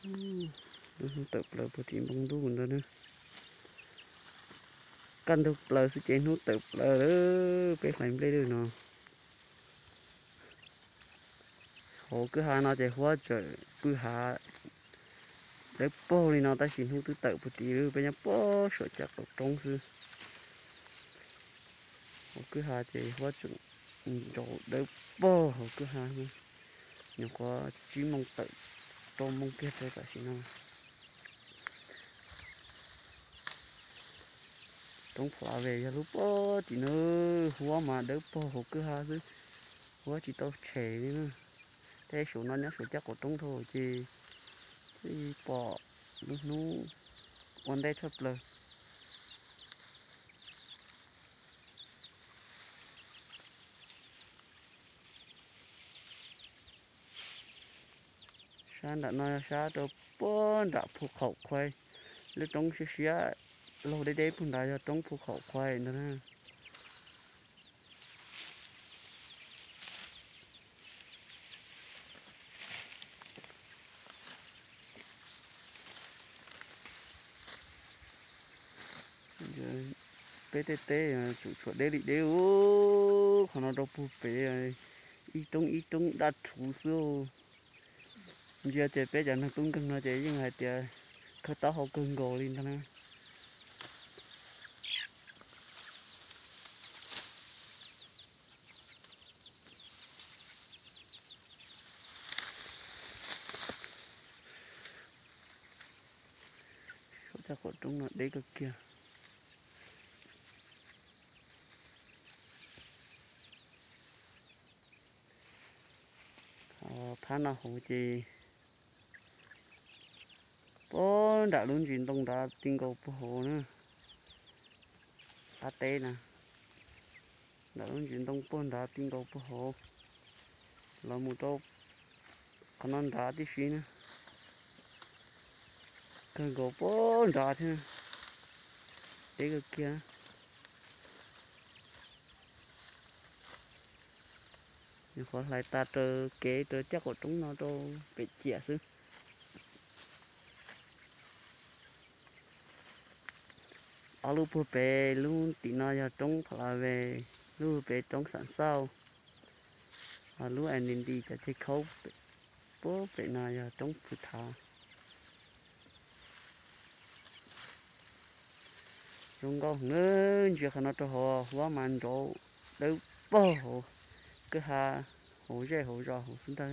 Hnub tawm plaws puag tim npoo ntuj ntawd na. Kaj ntug plaws xwb ces hnub tawm plaws lawm peb hlais nplej lawm no. Hauv kwj ha no ces huab tseem pw hav dawb paug li no tab sis hnub twb tawm puag tim lawm, peb nyob puag saum caj qaum roob xwb. Hauv kwj ha ces huab tseem ntsaus dawb paug hauv kwj ha. Nyuam qhuav tsib moos tawm rau moos kiag rau tam sim no. Roob Pha La Ves yog lub puag tim no, huab mas dawb paug hauv kwj ha xwb, huab tsis tau tshem li na. Tej saum no nyob saum caj qaum roob dhau ces thiaj pom lub hnub ua ntej tshaj plaws. Sab nram no yog sab rau puag nram Phu Khaum Khuai, lub roob siab siab laug deb deb puag nrad yog roob Phu Khaum Khuai ntag na. Peb tej teb tseem tshuav deb li deb ub, qhov no rau puag pem ib roob ib roob daj rhuv xwb. Ntsia ces peb cov neeg tub nkeeg no ces yeej hais tias khawb taub hau kawg nkaus li ntag na. Saum caj qaum roob no deb kawg kiag. Phab no hauv ces puag nram lub ntsis ntoo nrad ti nkaus puag hauv na. Qab teb na, nram lub ntsis ntoo puag nrad ti nkaus puag hauv, los mus rau qhov no nrad tib si na. Kawg nkaus puag nrad thiab, deb kawg kiag. Nyuam qhuav hlais tas raws kev raws caj qaum roob no rau pem ciam xwb. Ob lub puag pem, lub tim no yog roob Pha La Ves, lub pem roob Xam Xauj, lub es nti nti cov ceg khaub puag pem no yog roob Phu Thav. Zoo nkauj heev, ntsia qhov no rau hauv, huab mas nrauv dawb paug hauv kwj ha, hauv zej hauv zos hauv xwb ntag.